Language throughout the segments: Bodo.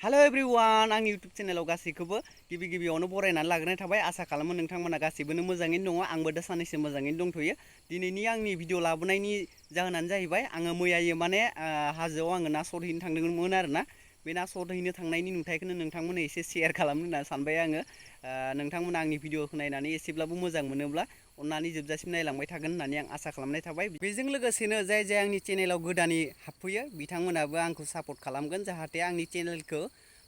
हेलो एवरीवन आंनि यूट्यूब चैनलाव गासैखौबो गिबि गिबियावनो बरायनानै लाग्रोनाय थाबाय आसा खालामो नोंथांमोना गासैबोनो मोजाङैनो दङ आंबो दा साननैसो मोजाङैनो दंथ'यो दिनैनि आंनि भिडिअ लाबोनायनि जाहोनानो जाहैबाय आङो मैयायो माने हाजोआव आङो ना सरहैनो थांदोंमोन आरोना बे ना सरहैनो थांनायनि नुथायखौनो नोंथांमोननो एसे शेयार खालामनो होनना सानबाय आङो नोंथांमोना आंनि भिडिअखौ नायनानै एसेब्लाबो मोजां मोनोब्ला अन्नानै जोबजासिम नायलांबाय थागोन होननानै आं आसा खालामनाय थाबाय बेजों लोगोसेनो जाय आंनि चेनेलाव गोदानै हाबफैयो बिथांमोनाबो आंखौ सापर्ट खालामगोन जाहाथे आंनि चेनेलखौ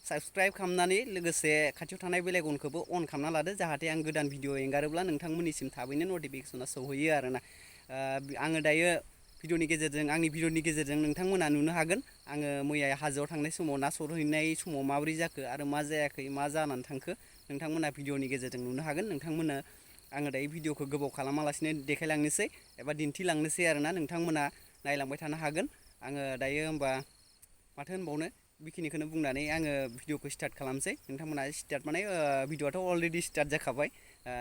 साबस्क्राइब खालामनानै लोगोसे खाथियाव थानाय बेल आइकनखौबो अन खालामना लादो जाहाथे आं गोदान भिडिअ एंगारोब्ला नोंथांमोननिसिम थाबैनो नटिफिकेसना सौहैयो आरोना आङो दायो आंनि भिडिअनि गेजेरजों नोंथांमोना नुनो हागोन आङो मैया हाजोआव थांनाय समाव ना सरहैनाय समाव माबोरै जाखो आरो मा जायाखै मा जानानै थांखो नोंथांमोना भिडिअनि गेजेरजों नुनो हागोन नोंथांमोना आङो दायो भिडिअखौ गोबाव खालामालासिनो देखायलांनोसै एबा दिन्थिलांनोसै आरोना नोंथांमोना नायलांबाय थानो हागोन आङो दायो होमबा माथो होनबावनो बेखिनिखौनो बुंनानै आङो भिडिअखौ स्टार्ट खालामसै नोंथांमोना स्टार्ट माने भिडिअआथ' अलरेडि स्टार्ट जाखाबाय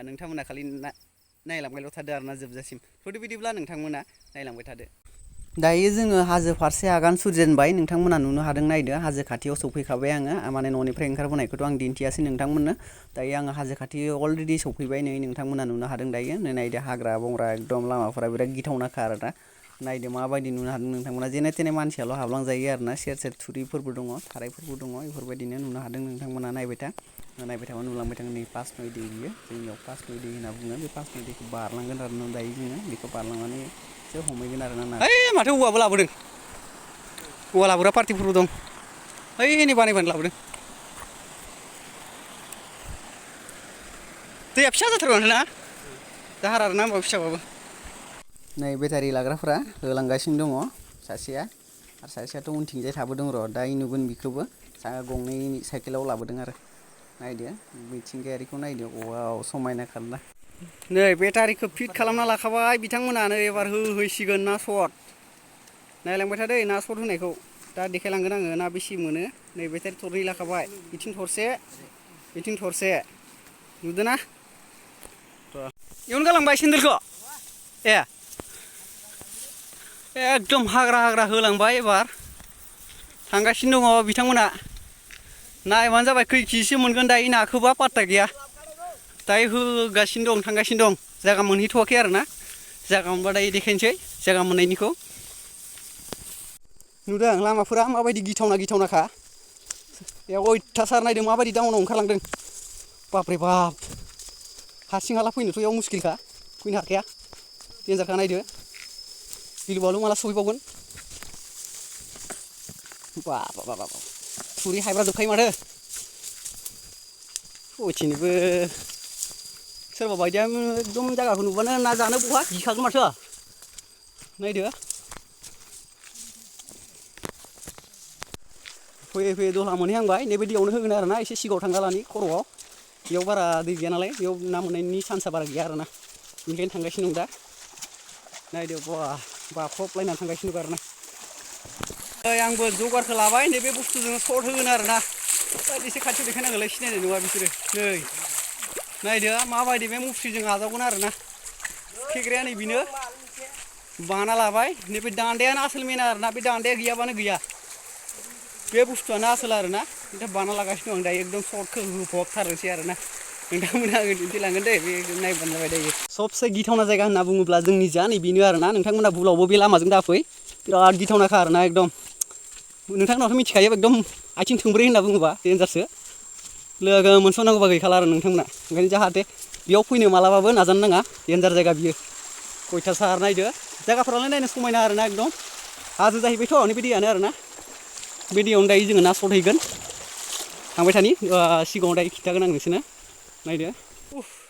नोंथांमोना खालि नायलांबायल' थादो आरोना जोबजासिम थ'दो बिदिब्ला नोंथांमोना नायलांबाय थादो दायो जोङो हाजो फारसे आगान सुरजेनबाय नोंथांमोना नुनो हादों नायदो हाजो खाथियाव सौफैखाबाय आङो माने न'निफ्राय ओंखारबोनायखौथ' आं दिन्थियासै नोंथांमोननो दायो आङो हाजो खाथियाव अलरेडि सौफैबाय नै नोंथांमोना नुनो हादों दायो नायदो हाग्रा बंग्रा एकदम लामाफोरा बिराद गिथावनाखा आरोना नायदो माबायदि नुनो हादों नोंथांमोना जेने थेने मानसियाल' हाबलांजायो आरोना सेर सेर थुरिफोरबो दङ थारायफोरबो दङ बेफोरबायदिनो नुनो हादों नोंथांमोना नायबाय थाबा नुलांबाय थागोन नै पास नय दै बियो जोंनियाव पास नय दै होनना बुङो बे पास नय दैखौ बारलांगोन आरोना दायो जोङो बेखौ बारलांनानैसो हमहैगोन आरोना ना ओइ माथो औवाबो लाबोदों औवा लाबोग्रा पार्टिफोरबो दं ओइ नै बानायबानो लाबोदों दैया फिसा जाथारबाय ना दाहार आरोना होमबा फिसाबाबो नै बेटारि लाग्राफोरा होलांगासिनो दङ सासेया आरो सासेयाथ' उनथिंजाय थाबोदों र' दायो नुगोन बिखौबो गंनै साइकेलाव लाबोदों आरो नायदो मिथिंगायारिखौ नायदो वाव समायना खालामना नै बेटारिखौ फिट खालामना लाखाबाय बिथांमोनानो एबार होहैसिगोन ना शट नायलांबाय थादो ना शट होनायखौ दा देखायलांगोन आङो ना बेसे मोनो नै बेटारि थरनै लाखाबाय बिथिं थरसे बिथिं थरसे नुदोंना इयावनो गालांबाय सेन्देलखौ एकदम हाग्रा हाग्रा होलांबाय एबार थांगासिनो दङ बिथांमोना नायबानो जाबाय खै केजिसो मोनगोन दायो नाखौबा पात्ता गैया दायो होगासिनो दं थांगासिनो दं जायगा मोनहैथ'वाखै आरोना जायगा मोनबा दायो देखायनोसै जायगा मोननायनिखौ नुदों लामाफोरा माबायदि गिथावनाखा बेयाव अयथासार नायदों माबायदि डाउनाव ओंखारलांदों बापरे बाप हारसिं हाला फैनोथ' बेयाव मुस्किलखा फैनो हाखाया देन्जारखा नायदो गिलु-बालु माला सहैबावगोन बाब थुरि हायब्रा जोबखायो माथो सयथिंनिबो सोरबा बायदिया एकदम जायगाखौ नुबानो ना जानो बहा गिखागोन माथो नायदो फैयै दहला मोनहैहांबाय नैबे दैयावनो होगोन आरोना एसे सिगाङाव थांगालानि खर'आव बेयाव बारा दै गैया नालाय बेयाव ना मोननायनि चान्सआ बारा गैया आरोना बेनिखायनो थांगासिनो दं दा नायदो बाख्रबलायनानै थांगासिनो दं आरोना आंबो जगारखौ लाबाय नैबे बुस्थुजों सर्ट होगोन आरोना एसे खाथियाव देखायनांगोनलै सिनायनाय नङा बिसोरो नै नायदो माबायदि बे मुस्रिजों आजावगोन आरोना फेग्राया नै बेनो बाना लाबाय नैबे दान्दायानो आसोल मेना आरोना बे दान्दाया गैयाबानो गैया बे बुस्थुआनो आसोल आरोना ओमफ्राय बाना लागासिनो दं दायो एकदम सर्टखौ होफबथारनोसै आरोना नोंथांमोना आङो दिन्थिलांगोन दे बे नायबानो जाबाय दायो सबसे गिथावना जायगा होनना बुङोब्ला जोंनि जा नै बेनो आरोना नोंथांमोना भुलावबो बे लामाजों दाफै बिराद गिथावनाखा आरोना एकदम नोंथांनावथ' मिथिखायो एकदम आथिं थोंब्रै होनना बुङोबा देन्जारसो लोगो मोनस'नांगौबा गैखाला आरो नोंथांमोना ओंखायनो जाहाथे बेयाव फैनो मालाबाबो नाजानो नाङा देन्जार जायगा बियो खयथासार नायदो जायगाफोरालाय नायनो समायना आरोना एकदम हाजो जाहैबायथ' नैबे दैयानो आरोना बे दैयावनो दायो जोङो ना सरहैगोन थांबाय थानि सिगाङाव दायो खिन्थागोन आं नोंसोरनो नायदो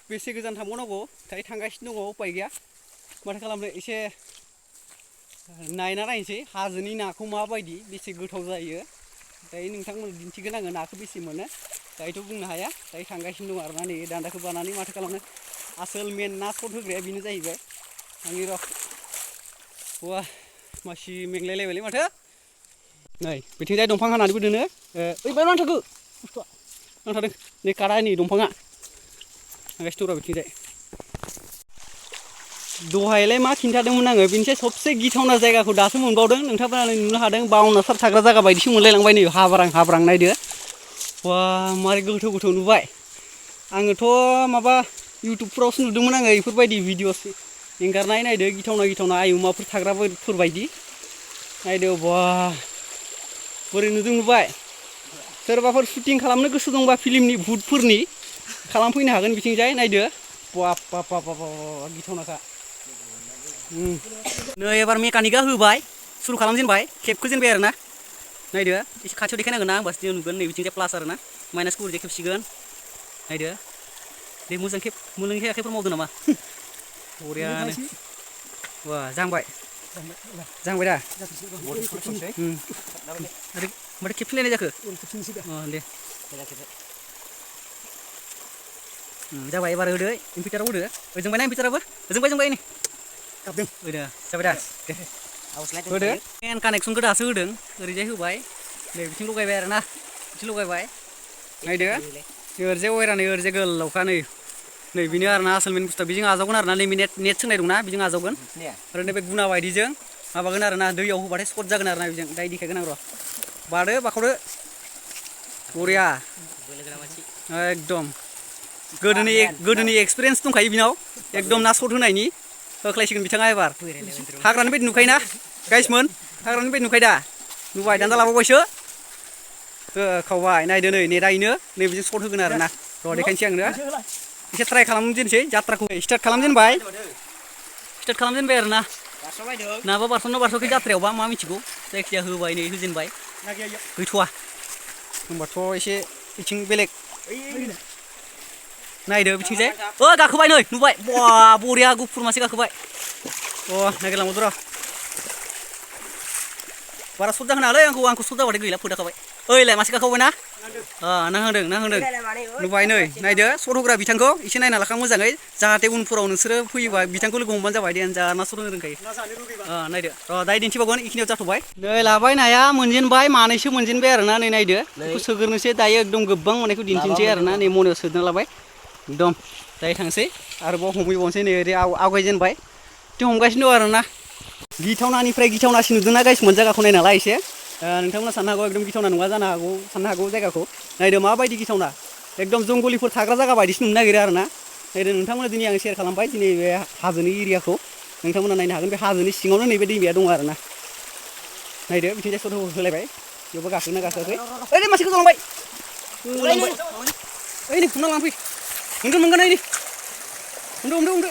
बेसे गोजान थांबावनांगौ दायो थांगासिनो दङ उपाय गैया माथो खालामनो एसे नायना नायनोसै हाजोनि नाखौ माबायदि बेसे गोथाव जायो दायो नोंथांमोननो दिन्थिगोन आङो नाखौ बेसे मोनो दायोथ' बुंनो हाया दायो थांगासिनो दं आरोना नै दान्दाखौ बानानै माथो खालामनो आसोल मेन ना सर्ट होग्राया बेनो जाहैबाय आंनि र' वा मासि मेंलायलायबायलै माथो नै बिथिंजाय दंफां हानानैबो दोनो ओइ बायाव नांथारगौ बुस्थुआ नांथारदों नै कारा नै दंफाङा थांगासिनो दं र' बिथिंजाय दहायलाय मा खिन्थादोंमोन आङो बेनिफ्राय सबसे गिथावना जायगाखौ दासो मोनबावदों नोंथांमोना नुनो हादों बावनासार थाग्रा जायगा बायदिसो मोनलायलांबाय नै हाब्रां नायदो wah mari goथाव नुबाय आङोथ' माबा इउटुबफोरावसो नुदोंमोन आङो बेफोरबायदि भिडिअस एंगारनाय नायदो गिथावना आयुमाफोर थाग्राफोर बायदि नायदो wah बोरै नुदों नुबाय सोरबाफोर शुटिं खालामनो गोसो दंबा फिल्मनि भुतफोरनि खालामफैनो हागोन बिथिंजाय नायदो बाप गिथावनाखा नै एबार मेकानिकआ होबाय सुरु खालामजेनबाय खेबखो जेनबाय आरोना नायदो एसे खाथियाव देखायनांगोन ना होमबासो नुगोन नै बिथिंजाय प्लास आरोना माइनासखौ ओरैजाय खेबसिगोन नायदो दे मोजां खेब मोजाङै आखाइफोर मावदो नामा बरियानो वा जांबाय दा आरो माथो खेबफिनलायनाय जाखो दे जाबाय एबार होदो इनभार्टाराव होदो ओजोंबायना इनभार्टाराबो ओजोंबाय नै गाबदों होदो जाबाय दा दे होदो मेन कानेक्सनखौ दासो होदों ओरैजाय होबाय नै बिथिं लगायबाय आरोना बिथिं लगायबाय नायदो ओरैजाय वायरा नै ओरैजाय गोलावखा नै बेनो आरोना आसोल मेन बुस्थुआ बेजों आजावगोन आरोना नै नेट सोंनाय दंना बेजों आजावगोन आरो नैबे गुना बायदिजों माबागोन आरोना दैयाव होबाथाय सर्ट जागोन आरोना बेजों दाय देखायगोन आं र' बादो बाखावदो बरिया एकदम गोदोनि एक्सपिरियेन्स दंखायो बिनाव एकदम ना सर्ट होनायनि होख्लायसिगोन बिथाङा एबार हाग्रानि बायदि नुखायोना गाइसमोन हाग्रानि बायदि नुखायो दा नुबाय दान्दा लाबावबायसो खावबाय नायदो नै नेटआयनो नै बिजों सर्ट होगोन आरोना र' देखायनोसै आंनो एसे ट्राइ खालामजेनसै जात्राखौ स्टार्ट खालामजेनबाय आरोना नाबा बारस'वाखै जात्रायावबा मा मिथिगौ जायखिजाया होबाय नै होजेनबाय गैथ'वा होमबाथ' एसे बिथिं बेलेग नायदो बिथिंजाय गाखोबाय नै नुबाय बा बरिया गुफुर मासे गाखोबाय नागिरलांबावदो र' बारा सर्ट जाहोनालै आंखौ सर्ट जाबाथाय गैला फोदाखाबाय ओइलाय मासे गाखोबाय ना नांहांदों नुबाय नै नायदो सर्ट होग्रा बिथांखौ एसे नायना लाखां मोजाङै जाहाथे उनफोराव नोंसोरो फैयोबा बिथांखौ लोगो हमबानो जाबाय दे जा ना सर्ट होनो रोंखायो नायदो र' दायो दिन्थिबावगोन इखिनियाव जाथ'बाय नै लाबाय नाया मोनजेनबाय मानैसो मोनजेनबाय आरोना नै नायदो बेखौ सोग्रोनोसै दायो एकदम गोबां मोननायखौ दिन्थिनोसै आरोना नै मनायाव सोना लाबाय एकदम दायो थांसै आरोबाव हमहैबावनोसै नै ओरै आवगायजेनबाय बिथिं हमगासिनो दं आरोना गिथावनानिफ्राय गिथावनासिन नुदोंना गाइसमोन जायगाखौ नायनाला एसे नोंथांमोना साननो हागौ एकदम गिथावना नङा जानो हागौ साननो हागौ जायगाखौ नायदो माबायदि गिथावना एकदम जंगलिफोर थाग्रा जायगा बायदिसो नुनो नागिरो आरोना नायदो नोंथांमोना दिनै आं शेयार खालामबाय दिनै बे हाजोनि एरियाखौ नोंथांमोना नायनो हागोन बे हाजोनि सिङावनो नैबे दैमाया दं आरोना नायदो बिथिंजाय सर्ट होलायबाय बेयावबो गाखोना गाखोआखै ओइ मासेखौ जलांबाय ओइ नै हमना लांफै मोनगोन ओइ हमदो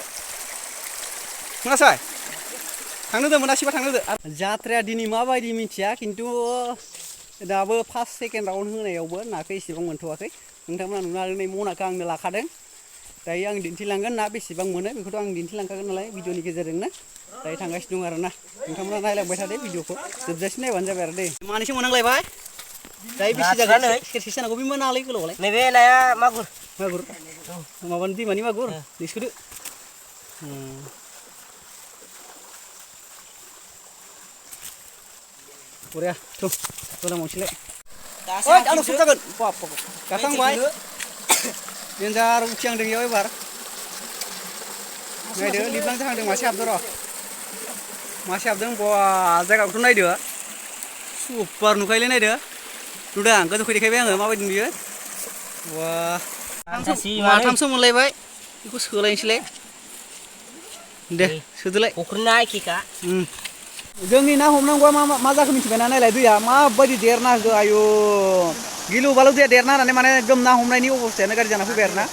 मोनासै थांनो दो मोनासैबा थांनो दो जात्राया दिनै माबायदि मिथिया खिन्थु दाबो फार्स्ट सेकेन्ड राउन्ड होनायावबो नाखौ एसेबां मोनथ'वाखै नोंथांमोना नुनो हादों नै मनाखौ आंनो लाखादों दायो आं दिन्थिलांगोन ना बेसेबां मोनो बेखौथ' आं दिन्थिलांखागोन नालाय भिडिअनि गेजेरजोंनो दायो थांगासिनो दं आरोना नोंथांमोना नायलांबाय थादो भिडिअखौ जोबजासिम नायबानो जाबाय आरो दे मानैसो मोनांलायबाय दायो बेसे जागोन सेरसे जानांगौ बे नालाय गोलावलाय नैबे नाया मागुर माबानि दैमानि मागुर दैसोदो बरिया थ' गोलामनोसैलाय आंनाव सर्ट जागोन गाखांबाय देन्जार उथिहांदों इयाव एबार नायदो लिरलां जाहांदों मासे हाबदों र' मासे हाबदों बा जायगाखौथ' नायदो सुपार नुखायोलै नायदो नुदों गोजौखै देखायबाय आङो माबायदि नुयो बा माथामसो मोनलायबाय बेखौ सोलायनोसैलाय दे सोदोलाय फख्रिना एखेखा जोंनि ना हमनांगौआ मा जाखो मिथिबायना नायलाय दैया माबायदि देरना होखो आयु गिलु बालु दैया देरना होनानै माने एकदम ना हमनायनि अबस्थायानो गाज्रि जाना फैबाय आरोना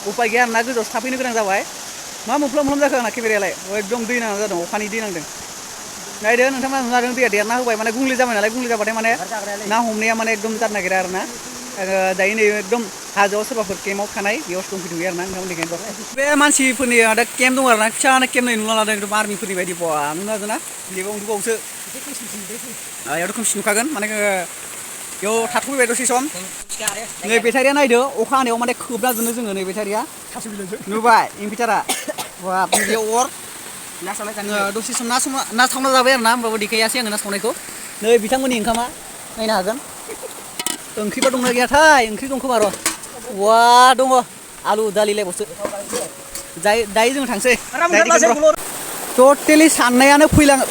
उपाय गैया आरोना गोजौआवसो थाफैनो गोनां जाबाय मा मोफ्लाम जाखो आंना केमेरायालाय एकदम दै नांना जादों अखानि दै नांदों नायदो नोंथांमोना नुनो हादों दैया देरना होबाय माने गुंले जाबाय नालाय गुंले जाबाथाय माने ना हमनाया माने एकदम जानो नागिरा आरोना दायो नै एकदम हाजोआव सोरबाफोर केम्पआव थानाय बेयावसो दंफैदों आरोना नोंथांमोन देखायनोथ' बे मानसिफोरनि दा केम्प दं आरोना फिसानो केम्प नै नुना लादों एकदम आर्मिफोरनि बायदि बा नुनो हादोंना बेबो उन्दुबावसो बेयावथ' खोमसि नुखागोन माने बेयाव थाथ'फैबाय दसे सम नै बेटारिया नायदो अखा हानायाव माने खोबना दोनो जोङो नै बेटारिया नुबाय इनभार्टारा बा बेयाव अर दसे सम ना सावना जाबाय आरोना होमबाबो देखायासै आङो ना सावनायखौ नै बिथांमोननि ओंखामा नायनो हागोन ओंख्रिबा दंना गैयाथाय ओंख्रि दं खोमा र' वा दङ आलु दालिलायबावसो दायो जों थांसै टटेलि साननायानो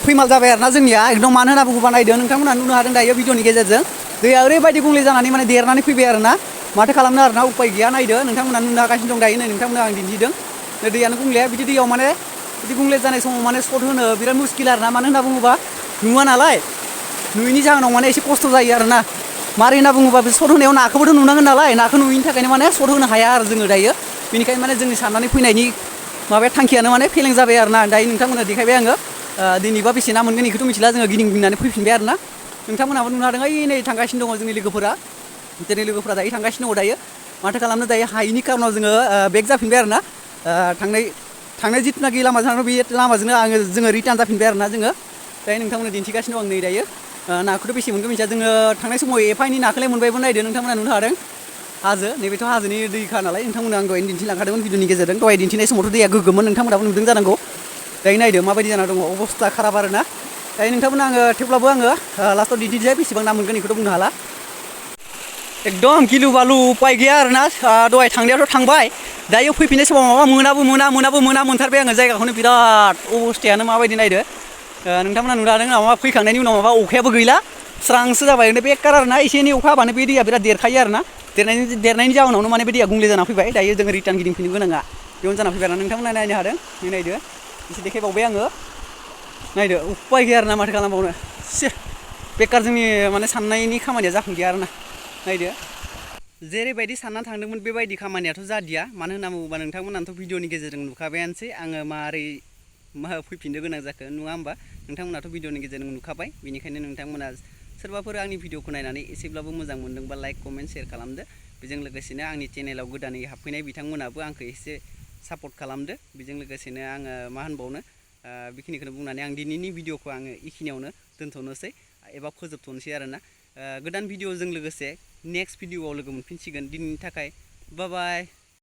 फैमाल जाबाय आरोना जोंनिया एकदम मानो होनना बुङोबा नायदो नोंथांमोना नुनो हादों दायो भिडिअनि गेजेरजों दैया ओरैबायदि गुबुंले जानानै माने देरनानै फैबाय आरोना माथो खालामनो आरोना उपाय गैया नायदो नोंथांमोना नुनो हागासिनो दं दायो नै नोंथांमोना आं दिन्थिदों दैयानो गुबुंले बिदि दैयाव माने बिदि गुबुंले जानाय समाव माने सर्ट होनो बिराद मुस्किल आरोना मानो होनना बुङोबा नुवा नालाय नुयैनि जाहोनाव माने एसे खस्थ' जायो आरोना मारै होनना बुङोबा बे सर्ट होनायाव नाखौबोथ' नुनांगोन नालाय नाखौ नुयैनि थाखायनो माने सर्ट होनो हाया आरो जोङो दायो बेनिखायनो माने जोंनि साननानै फैनायनि माबाया थांखियानो माने फेलें जाबाय आरोना दायो नोंथांमोना देखायबाय आङो दिनैबा बेसे ना मोनगोन बेखौथ' मिथिला जोङो गिदिंनानै फैफिनबाय आरोना नोंथांमोनाबो नुनो हादों ओइ नै थांगासिनो दङ जोंनि लोगोफोरा दायो थांगासिनो दङ दायो माथो खालामनो दायो हायैनि खारनाव जोङो बेक जाफिनबाय आरोना थांनाय जिथुनाखि लामाजों थांदों बे लामाजोंनो जोङो रिटार्न जाफिनबाय आरोना जोङो दायो नोंथांमोना दिन्थिगासिनो दं आं नै दायो नाखौथ' बेसे मोनगोन मिथिया जोङो थांनाय समाव एफा एनै नाखौलाय मोनबायबो नायदो नोंथांमोना नुनो हादों हाजो नैबेथ' हाजोनि दैखा नालाय नोंथांमोना आं दहायनो दिन्थिलांखादोंमोन भिडिअनि गेजेरजों दहाय दिन्थिनाय समावथ' दैया गोग्गोममोन नोंथांमोनाबो नुदों जानांगौ दायो नायदो माबायदि जाना दङ अबस्था खाराब आरोना दायो नोंथांमोना आङो थेवब्लाबो आङो लास्टआव दिन्थिनोसै बेसेबां ना मोनगोन बेखौथ' बुंनो हाला एकदम गिलु बालु उपाय गैया आरोना दहाय थांनायावथ' थांबाय दायो फैफिननाय समाव माबा मोनथारबाय आङो जायगाखौनो बिराद अबस्थायानो माबायदि नायदो नोंथांमोना नुनो हादों माबा फैखांनायनि उनाव माबा अखायाबो गैला स्रांसो जाबाय ओरैनो बेकार आरोना एसे एनै अखा हाबानो बे दैया बिराद देरखायो आरोना देरनायनि जाउनावनो माने बे दैया गुंले जाना फैबाय दायो जोङो रिटार्न गिदिंफिननो गोनाङा बेयावनो जाना फैबाय आरोना नोंथांमोना नायनो हादों नायदो एसे देखायबावबाय आङो नायदो उपाय गैया आरोना माथो खालामबावनो बेकार जोंनि माने साननायनि खामानिया जाफुंदिया आरोना नायदो जेरैबायदि सानना थांदोंमोन बेबायदि खामानियाथ' जादिया मानो होनना बुङोबा नोंथांमोनाथ' भिडिअनि गेजेरजों नुखाबायानोसै आङो मारै फैफिननो गोनां जाखो नङा होमबा नोंथांमोनाथ' भिडिअनि गेजेरजों नुखाबाय बेनिखायनो नोंथांमोना सोरबाफोर आंनि भिडिअखौ नायनानै एसेब्लाबो मोजां मोनदोंबा लाइक कमेन्ट शेयार खालामदो बेजों लोगोसेनो आंनि चेनेलाव गोदानै हाबफैनाय बिथांमोनाबो आंखौ एसे सापर्ट खालामदो बेजों लोगोसेनो आङो मा होनबावनो बेखिनिखौनो बुंनानै आं दिनैनि भिडिअखौ आङो इखिनियावनो दोनथ'नोसै एबा फोजोबथ'नोसै आरोना गोदान भिडिअजों लोगोसे नेक्स्ट भिडिअआव लोगो मोनफिनसिगोन दिनैनि थाखाय बाय बाय